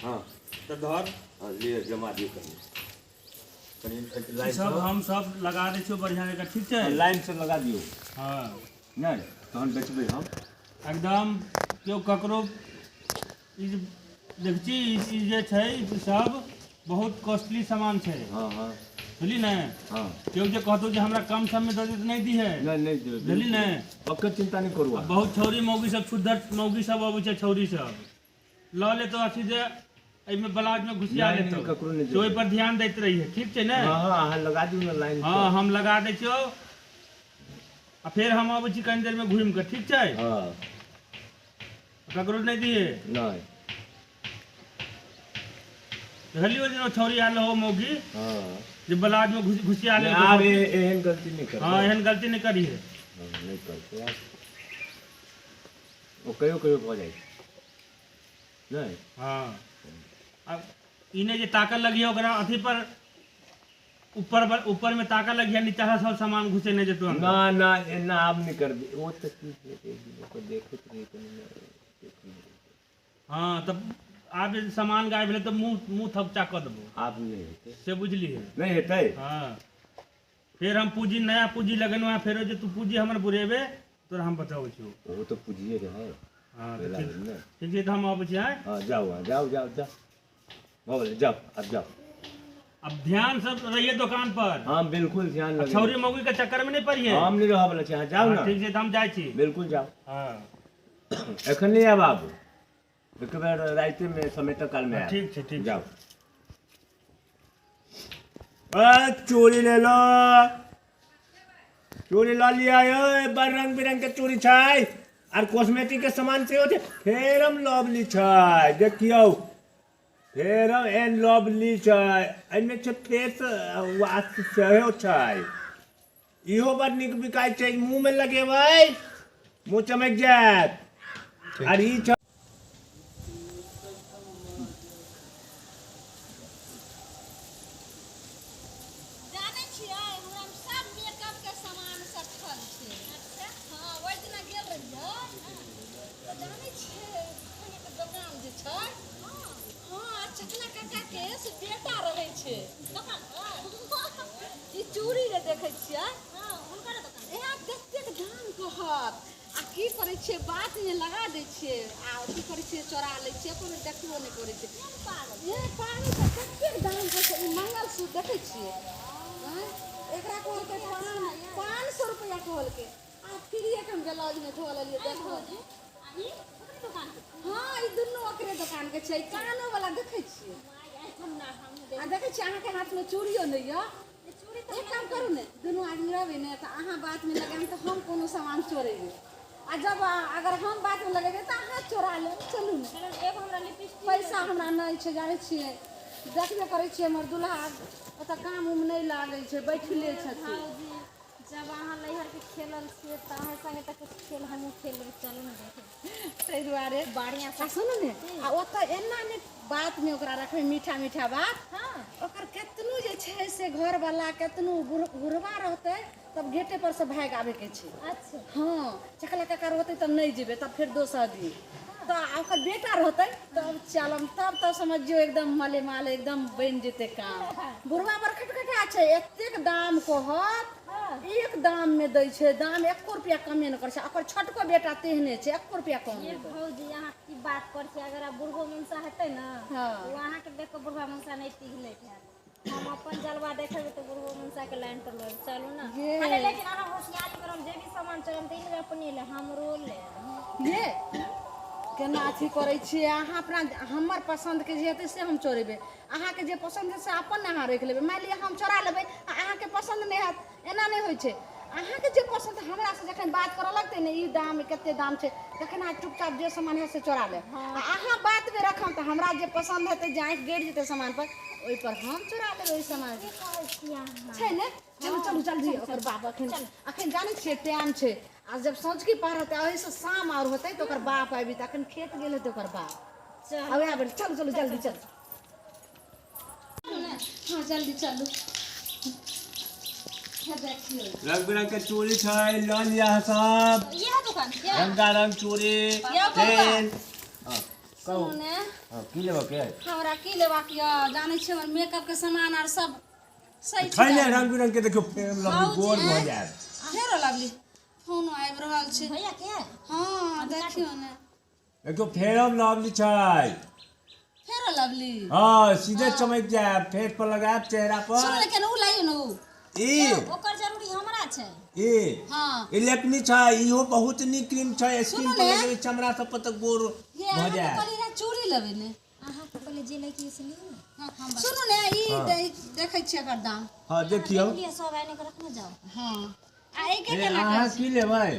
हँ। तऽ धर। हँ, लिअ, जमा दियौ कनि कनि लाइन। सब हम सब लगा दै छियौ बढ़िआँ जकाँ, ठीक छै? लाइनसँ लगा दियौ। हँ। नहि तहन बेचबै हम। एकदम केओ ककरो ई जे देखै छी, ई जे छै ई सब बहुत कॉस्टली सामान छै। हँ हँ। बुझली ने? हँ। केओ जे कहतौ जे हमरा कम सम मे दऽ दे तऽ नहि दिहे। नहि, नहि देबै। बुझली ने? ओकर चिन्ता नहि करू अहाँ। बहुत छौरी मौगी सब, छुद्धर मौगी सब अबै छै, छौरी सब लऽ लेतौ अथी जे एहिमे ब्लाउज मे घुसिया नहि, नहि, लेतौ। ककरो नहि से ओहि देबै। पर ध्यान दैत रहिहे, ठीक छै ने? हँ हँ, अहाँ लगा दियौ ने लाइन। हँ, हम लगा दै छियौ आ फेर हम अबै छी कनि देरमे घुमि कऽ, ठीक छै? हँ। ककरो नहि दिहे। नहि। देखलियौ जे छौरी आयल हो मौगी हँ जे ब्लाउज मे घुसिया नहि, लेलकै। आब एहन गलती नहि करबै। हँ, एहन गलती नहि करिहे। हँ, नहि करतै आब। ओ कहियो कहियो भऽ जाइ छै नहि। हँ, आब ई नहि जे ताकऽ लगिहे ओकरा अथी पर, ऊपर पर, ऊपर में ताकऽ लगिहे, नीचा से सब सामान घुसेने जेतौ अंदर। ना ना, एना आब नहि करबै। ओ तऽ की भेल, एक दिन ओकर देखैत रहियै कनि ने, देखने रहियै। हँ, तऽ आब जे सामान गायब भेलै तऽ मुँह मुँह थपचा कऽ देबौ। आब नहि हेतै। से बुझलियै? नहि हेतै। हँ, फेर हम पूँजी, नया पूँजी लगेलहुँ हँ, फेरो जे तू पूँजी हमर बुरेबे तोरा हम बताबै छियौ। ओहो तऽ पूँजिए रहै। हँ, तऽ पहिला ठीक बेर ने। ठीक छै, तऽ हम अबै छी, आँय। हँ, जाउ अहाँ, जाउ जाउ जाउ, भऽ गेलै, जाउ आब जाउ। अब ध्यान से रहिए दुकान पर। हम बिल्कुल ध्यान आ लगेबै। छौरी मौगी के चक्कर में नहीं पड़िए। हम नहि रहऽ बला छी, अहाँ जाउ। हँ, ने ठीक छै, तऽ हम जाइ छी। बिल्कुल जाउ। हँ। एखन नहि आयब, आब एक बेर रातिमे समेटऽ कालमे आयब। ठीक छै, ठीक छै। जाउ। ए, चूड़ी ले लो, चूड़ी लऽ लिअ यै, बड़ रंग बिरंग के चूड़ी छै आर कॉस्मेटिक के सामान सेहो छै। फेरम लवली छै, देखियौ, फेरम एंड लवली छै, एहिमे छै फेस वाश सेहो छै। इहो बड़ नीक बिकाइ छै, मुँहमे लगेबै मुँह चमकि जायत। आर ई छै जानै छियै, हमरा मे सब मेकअप के सामान सब रखल छै। अच्छा। हँ, ओहि दिना गेल रहियै तऽ जानै छियै, के दोकान जे छै। हँ, चकला काका के से बेटा रहै छै दोकान पर। ई चूड़ी जे देखै छियै। हँ, हुनकर दोकान। इएह जतेक दाम कहत आ की करै छियै, बात मे लगा दै छियै आ की करै छियै, चोरा लै छियै, कोनो देखबो नहि करै छियै। ये पागल सब कतेक दाम कहै छै। ई मंगलसूत्र देखै छियै, आँय, एकरा कहलकै 500 रुपैआ कहलकै आ फ्रीए के हम ब्लाउजमे धो लेलियै। देखो। हँ, ई दुनू ओकरे दोकान के छै। कानो वाला देखै छियै आ देखै छियै अहाँके हाथमे चूड़ियो नहि यऽ। एक काम करू ने, दुनू आदमी रहबै ने तऽ अहाँ बातमे लगायब तऽ हम कोनो सामान चोरेबै आ जब अगर हम बातमे लगेबै तऽ अहाँ चोरा लेब। चलू ने, पैसा हमरा नहि छै, जानै छियै, देखबे करै छियै, हमर दुल्हा ओतऽ काम उम नहि लागै छै, बैठले छथिन। जब अहाँ नैहरके खेलल छियै तऽ अहाँ संगे तऽ किछु खेल हमहूँ खेलबै, चलू ने देखै। ताहि दुआरे बढ़िआँ। आ सुनू ने, आ ओतऽ एना नहि बातमे ओकरा रखबै, मीठा मीठा बात। हँ। ओकर केतनो जे छै से घरवला केतनो बुढ़वा रहतै तब गेटे पर से भागि आबैके छै। अच्छा। हँ, चकला काका रहतै तब नहि जेबै, तब फेर दोसर दिन तऽ आ ओकर बेटा रहतै तब चलब, तब तऽ समझियौ एकदम माले माल एकदम बनि जेतै काम। बुढ़वा बड़ खटखटा छै, एतेक दाम कहत, एक दाममे दै छै, दाम एको रुपैआ कमे नहि करै छै। ओकर छोटको बेटा तेहने छै, एको रुपैआ कम ये नहि करै। भौजी, अहाँ की बात करै छियै? अगर आब बुढ़बो मनसा हेतै ने, हँ, ओ अहाँके देख कऽ बुढ़बा मनसा नहि पिघलैत हैत। हम अपन जलवा देखेबै तऽ बुढ़बो मनसा के लाइन पर लऽ चलू ने। ये। खाली लेकिन अहाँ होशियारी करब, जे भी सामान चलम तऽ ई अपने ले, हमरो ले। ये केना अथी करै छियै अहाँ? अपना हमर पसन्दके जे हेतै से हम चोरेबै, अहाँके जे पसन्द हेतै से अपन अहाँ राखि लेबै। मानि लिअ हम चोरा लेबै आ अहाँके पसन्द नहि हैत, एना नहि होइ छै। अहाँके जे पसन्द, हमरासँ जखन बात करऽ लगतै ने, ई दाम कते दाम छै, तखन अहाँ चुपचाप जे सामान हैत से चोरा लेब आ अहाँ बातमे रखब तऽ हमरा जे पसन्द हेतै, जे आँखि गड़ि जेतै सामान पर, ओहि पर हम चोरा लेबै ओहि सामान। की कहै छियै अहाँ? छै ने? चलू चलू जल्दी, ओकर बाप अखन अखन जानै छियै टाइम छै आ जब साँझकी पहर होतै, ओहिसँ शाम आओर होतै तऽ ओकर बाप आबि जेतै। अखन खेत गेल हेतै ओकर बाप। चल। आ वएह बेर चलू चलू जल्दी चलू। हँ, जल्दी चलू। हे देखियौ। रंग बिरंग के चूड़ी छै, लऽ लिअ अहाँ सब। इएह दुकान छियै? रंगारंग चूड़ी। यौ बौआ। तेल। हँ। सुनू ने। हँ, की लेबऽ के? हमरा की लेबाक यऽ जानै छियै, हमर मेकअप के सामान आर सब सही छै ने, रंग बिरंग के। देखियौ, फेर लवली गोर भऽ जायत। फेरो लवली फोनो आबि रहल छै। भैया के? हँ, देखियौ ने। देखियौ, फेरम लवली छै। फेरो लवली। हँ, सीधे चमकि जायब, फेस पर लगायब, चेहरा सुनू पर। ने, केना उ लाइयो ने उ। ई ओकर जरूरी हमरा छै। ई हँ। ई लेपनी छै, इहो बहुत नीक क्रीम छै। स्किन सुनू पर ने। लगेबै चमड़ा सब पर तऽ गोर ये भऽ अहाँके जायत। कहली रहए चूड़ी लेबै ने। अहाँके पहिले जे लैके से लियौ ने। हँ, सुनू ने, ई देखै छियै एकर दाम। हँ, देखियौ। लिअ, सब आनि कऽ रखने जाउ। हँ, आ एके ए, केना? अहाँ की लेबै?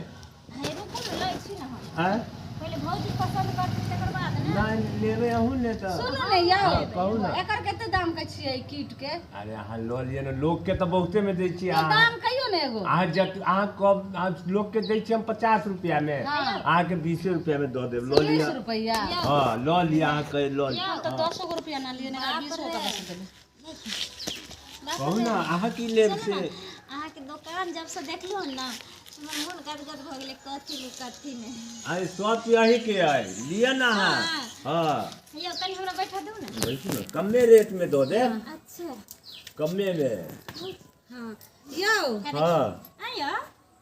हे, रुकू ने, लै छी ने हम। आँय? पहिले भौजी पसन्द करथिन तकर बाद ने। नहि लेबै अहूँ ने तऽ। सुनू ने यौ। हँ, कहू ने। एकर कते दाम के छियै ई कीट के? अरे, अहाँ लऽ लिअ ने, लोकके तऽ बहुते मे दै छियै। तो अहाँ दाम कहियौ ने एगो। अहाँ जत अहाँ कब अहाँ लोकके दै छियै हम 50 रुपैआ मे, हँ। अहाँके 20 रुपैआ मे दऽ देब, लऽ 20 लिअ। रुपैआ? हँ, लऽ लिअ, अहाँ कहि लऽ लिअ। हम तऽ 10 गो रुपैआ ना लिअ ने, 20 गो कतऽ से देबै? कहू ने, अहाँ की लेब से। अहाँके दोकान जब से देखलहुँ ने, हमर मोन गदगद भऽ गेलै, कथी लू कथी नहि। अरे, सब चीज अहीँके अइ, लिअ ने अहाँ। हँ। यौ, कनि हमरा बैठा दू ने। बैठू ने, कमे रेट मे दऽ देब। अच्छा। कमे मे। हँ यौ। हँ। आँ यौ।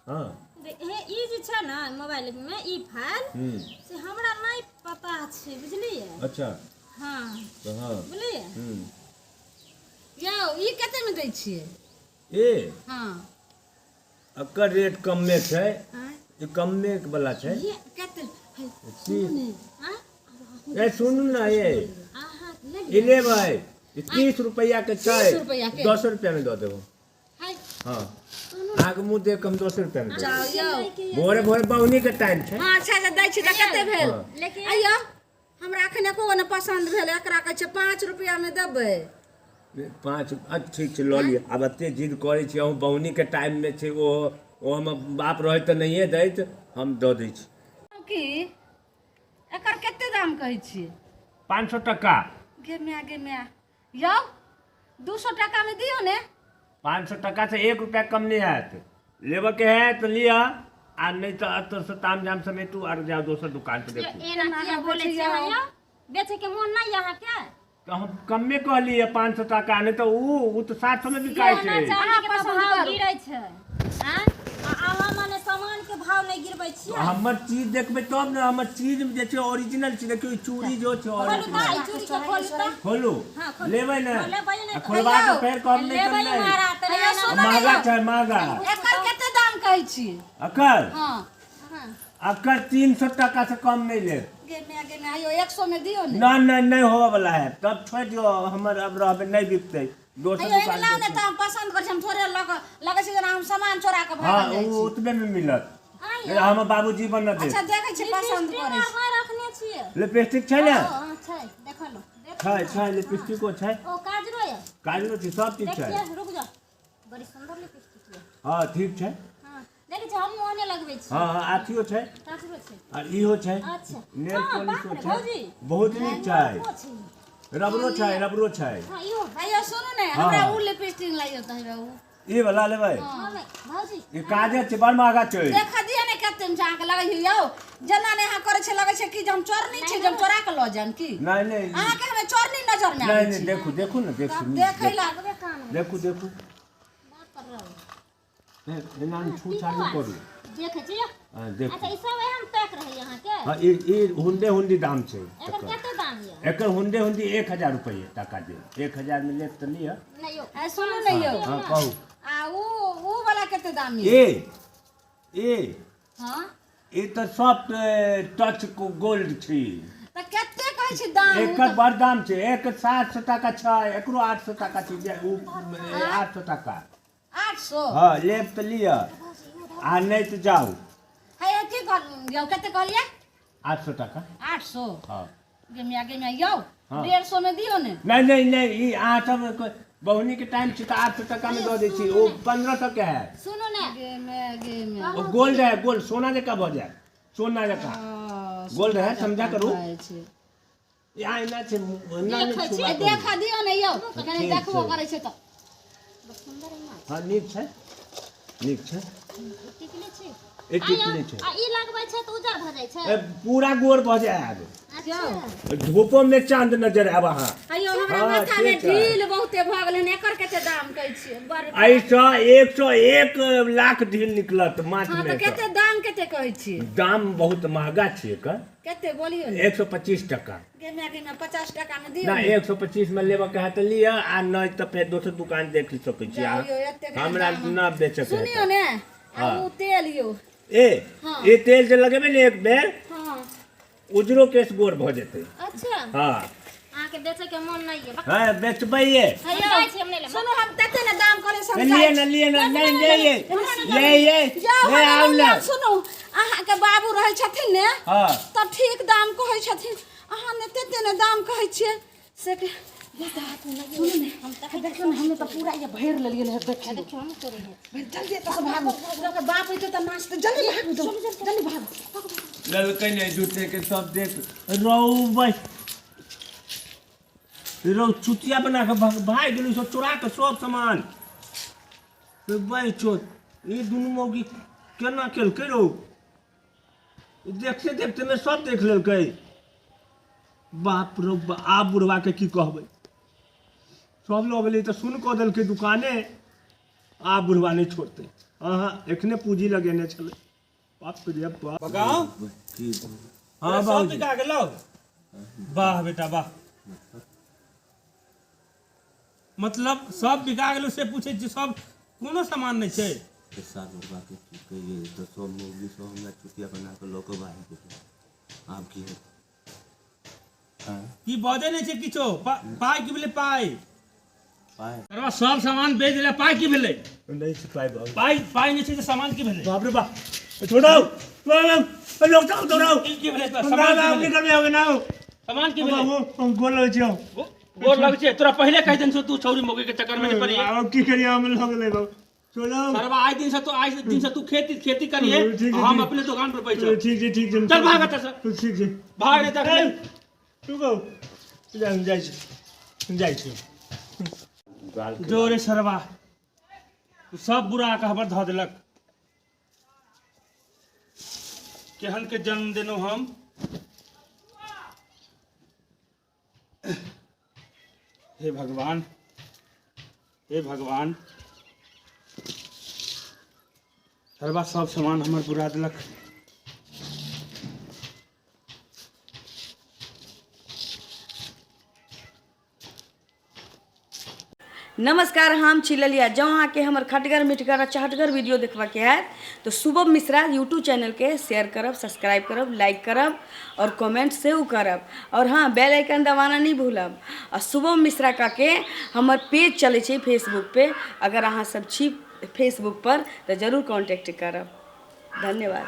हँ। हे, ई जे छै ने मोबाइल मे ई फाइल, से हमरा नहि पता छै, बुझलियै? अच्छा। हँ। तऽ हँ। बुझलियै? यौ, ई कते मे दै छियै? ए? हँ। एकर रेट कमे छै। आँय? ई कमे वाला छै। ये कते है? आँय? ए, सुनू ने, ये अहाँ ले। ई लेबै? ई 30 रुपैआ के छै। 30 रुपैआ के? 10 रुपैआ मे दऽ देबो। हाय। हँ, अहाँके मुँह देख कऽ हम 10 रुपैआ मे दऽ जाउ यौ। देब। भोरे भोरे बौनी के टाइम छै। हँ, अच्छा, जे दै छी तऽ कते भेल? हँ। लेकिन आइयो हमरा एखन एको गो नहि पसन्द भेल। एकरा कहै छै 5 रुपैआ मे देबै। पाँच, अच्छा ठीक छै, लऽ लिअ। आब एते जिद करै छी अहूँ, बौनीके टाइममे छै। ओ ओ हमर बाप रहैत तऽ नहिए दैत, हम दऽ दै छी। की एकर कते दाम कहै छियै? 500 टका। गे माय, गे माय, यौ, 200 टाका मे दियौ ने। 500 टका से 1 रुपया कम नहि हैत। लेबऽके है तऽ लिअ, आ नहि तऽ एतऽसँ ताम झाम समेटू आर जाउ दोसर दुकान पर देखू। एना किया बोलै छियै अहाँ यौ? बेचैके मोन नहि यऽ अहाँके? तऽ हम कमे कहलियै 500 टाका, नहि तऽ उ तऽ 700 मे बिकाइ सोना छै। चाँदीके तऽ पसन्द भाव करू। गिरै छै, आँय? आ अहाँ मने सामानके भाव नहि गिरबै छियै। हमर चीज देखबै तब ने। हमर चीज जे छै ओरिजिनल छै। देखियौ, ई चूड़ी जो छै खोलू ओरिजिनल। तऽ, ई चूड़ीके खोलू तऽ। खोलू। हँ, खोलू। लेबै ने? हँ, लेबै ने। आ खोलबा के फेर कहब नहि लेबै तऽ नहि। महाराज, तऽ हैया एना सुनू ने महगा यौ। छै, महगा। एकर कते दाम कहै छियै? अकर? हँ। अकर 300 टका से कम नहि लेब। गे माय, गे माय, यौ, 100 मे दियौ ने। नहि नहि, नहि होबऽ वाला है। तब छोड़ि दियौ, हमर अब रहबै नहि, बिकतै दोसर हैयो, एने दुकान लाउ ने। देखू। तऽ हम पसन्द करै छी, हम थोड़े लऽ कऽ लगै छै जेना हम सामान चोरा कऽ हँ, भागल जाइ ओ छी। ओतबे मे मिलत। आँय नहि, हमर बाबूजी बन देत। अच्छा, देखै छी, पसन्द लिपस्टिक करै आर छी। नहि रखने छियै? लिपस्टिक छै ने? हँ, छै, देखल देख। छै छै, लिपस्टिको छै। ओ काजरो यऽ? काजरो छै, सब चीज छै। देखिए, रुक जाओ, बड़ी सुंदर लिपस्टिक यऽ। हँ, ठीक छै। हँ, देखै छी, हमहूँ ओहने लगबै छी। हँ हँ, अथियो छै। काजरो छै। आ इहो छै। अच्छा। नेल हँ, पॉलिशो बाप रे, छै। भौजी। बहुत नीक छै। ओ छै। रबरो छै, रबरो छै। हँ, इहो। हैयो, सुनू ने, हमरा उ लिपस्टिक लाइयो तऽ हेबे उ। ई वाला लेबै? हँ भौजी। ई काजर छै, बड़ महगा छै। देखा दिअ ने कते मे छै अहाँके लगै छै यौ, जेना नहि अहाँ करै छै, लगै छै कि जे हम चोरनी छी, जे हम चोरा कऽ लऽ जायब की? नहि नहि। अहाँके हमे चोरनी नजर मे नहि आबै नहि छी? देखू, देखू ने, देखू। तब देखै ला लगबे कान मे। देखू, देखू। बाप पर रहो। एना छू छाड़ नहि करू। देखै छी। हँ, देखू। अच्छा, ई सब एहन पैक रहै अहाँके? हँ, ई ई हुंडे हुंडी दाम छै। एकर एकर कते दाम यऽ? एकर हुंडे हुंडी 1000 रुपैआ टाका देब। 1000 मे लेब तऽ लिअ। नहि यौ। आ सुनू ने यौ। हँ, कहू। आ उ उ वाला कते दाम यऽ? ए ए? हँ। ई तऽ सॉफ्ट टच गोल्ड छै। तऽ कते कहै छी दाम उ? एकर बड़ दाम छै। एक 700 टाका छै, एकरो 800 टाका छै। जे उ 800 टाका। 800? हँ, लेब तऽ लिअ, आ नहि तऽ जाउ। है, की कहल यौ, कते कहलियै? 800 टाका। 800? हँ। गे माय, गे माय, यौ। हँ। 150 मे दियौ ने। नहि नहि नहि, ई अहाँ सब बहुनी के टाइम छै तऽ 800 टाका मे दऽ दै छी। ओ 1500 के है। सुनू ने। गे माय, गे माय। ओ गोल्ड है, गोल्ड, सोना जकाँ भऽ जायत, सोना जकाँ गोल्ड है, समझा करू। खाइ छै। यहाँ एना छै, एना नहि देखै छी। छुबा ए, करू। देखा दियौ ने यौ, कनि ठीक देखबो छै। करै छै तऽ। बड़ सुन्दर है। हँ, नीक छै, नीक छै। टिकली छै। ई टिकली छै। आ ई लगबै छै तऽ उजर भऽ जाइ छै। ए, पूरा गोर भऽ जायब। अच्छा। धूपो में चांद नजर आयब अहाँ। अयो हमरा हाँ, माथा में से छै। ढील बहुते भऽ गेलै हन, एकर कते दाम कहै छियै? बड़। एहिसँ 101 लाख ढील निकलत माथ हाँ, तऽ में। कते दाम, कते कहै छियै? दाम बहुत महगा छियै एकर। कते बोलियौ ने। 125 टका। गे माय गे माय, 50 टका मे दियौ। ना, 125 में लेबऽ के है तऽ लिअ आ नहि तऽ फेर दोसर दुकान देख सकै छी। जाउ यौ, एतेक हमरा दाम। न बेचऽ के सुनियौ है। ने आ हाँ। ओ तेल यौ। ए। हाँ। ई तेल जे लगेबै ने एक बेर, हाँ, उजरो केश गोर भऽ जेतै। अच्छा। हाँ। अहाँके बेचै के मन नहि ये? हाँ, बेचबैये। हम जाइ छी, हम नहि लेब। सुनू, हम तते ने दाम कहले से हम लिए जाइ न छी। लिए न, नहीं ले ये, ले ये। जाउ। ले हम आउ नहि ने। लेब। सुनू, अहाँके बाबू रहै छथिन ने, हाँ। तऽ ठीक दाम कहै छथिन, अहाँ ने तते ने दाम कहै छियै से के। सुनू ने, देखियौ ने, हमे तऽ पूरा ये भरि लेलियै ने, देखियौ। देखियौ, हम तोड़ै है। जल्दी एतऽ से भागू, ओकर बाप अइतै तऽ नाचतै। जल्दी भागू, जल्दी भागू। ललकै नहि झूठे के सब देख रौ बस रौ, चुतिया बना के भागि गेलौ सब चोरा के सब सामान। बै चोत, ई दुनू मौगी केना केलकै रौ? ई देखते देखते मे सब देख लेलकै। बाप रौ आब बुढ़वा के की कहबै? सब लऽ गेलै तऽ सुन कऽ देलकै दुकाने। आब बुढ़वा नहि छोड़तै। अहाँ एखने पूंजी लगेने छलै, बाप रे बाप। बगाओ। की? हाँ। सब बाबूजी। बिका गेलौ? वाह बेटा वाह। मतलब सब बिका गेलौ से पूछै छी, सब कोनो सामान नहि छै? पैसा बुढ़वा के की कहियै, तऽ सब मौगी सब हमरा चुतिया बना कऽ लऽ कऽ भागि गेलै। आब की हेतै? आँय? की बजै नहि छै किछो? पाइ की भेलै पाइ? पाइ? करबा सब सामान बेच देले, पाइ की भेलै? नहि छै पाइ बाबू। पाइ, पाइ नहि छै तऽ सामान की भेलै? बाप रे बाप, छोड़ो, लोग जाओ, दौड़ाओ। की की भेलै तोरा? ना सामान ना की हम भेलै? निकल जाओगे ना। सामान की भेलै? बाबू, हम गोल लगै छियौ। गोर लगै छै तोरा, पहिले कहि देने छौ, तू छौरी मौगी के चक्कर में नहि पड़िहे। आब की करिए, हम लग गेलै बाबू, छोड़ो। सरवा आइ दिन से तो, आइ दिन से तू खेती खेती करिहे। ठीक है, हम ठीक। अपने दुकान पर बैठब। ठीक छै, ठीक छै। चल भाग एतऽ से। ठीक छै। भाग नहि तऽ तू कहू, हम जाइ छी, जाइ छी। जो रे सरवा, तू सब बुरा के हमर धऽ देलक। केहन के जन्म देलहुँ हम? हे भगवान, हे भगवान। सरवा सब सामान हमर बुरा देलक। नमस्कार, हम छी ललिया। जँ अहाँके हमर खटगर मिठगर आ चहटगर वीडियो देखबाके हैत तऽ शुभम मिश्रा यूट्यूब चैनलके शेयर करब, सब्सक्राइब करब, लाइक करब और कमेंट सेहो करब और हाँ, बेल आइकन दबाना नहि भूलब। आ शुभम मिश्रा के हमर पेज चलै छै फेसबुक पे, अगर अहाँ सब छी फेसबुक पर तऽ जरूर कॉन्टैक्ट करब। धन्यवाद।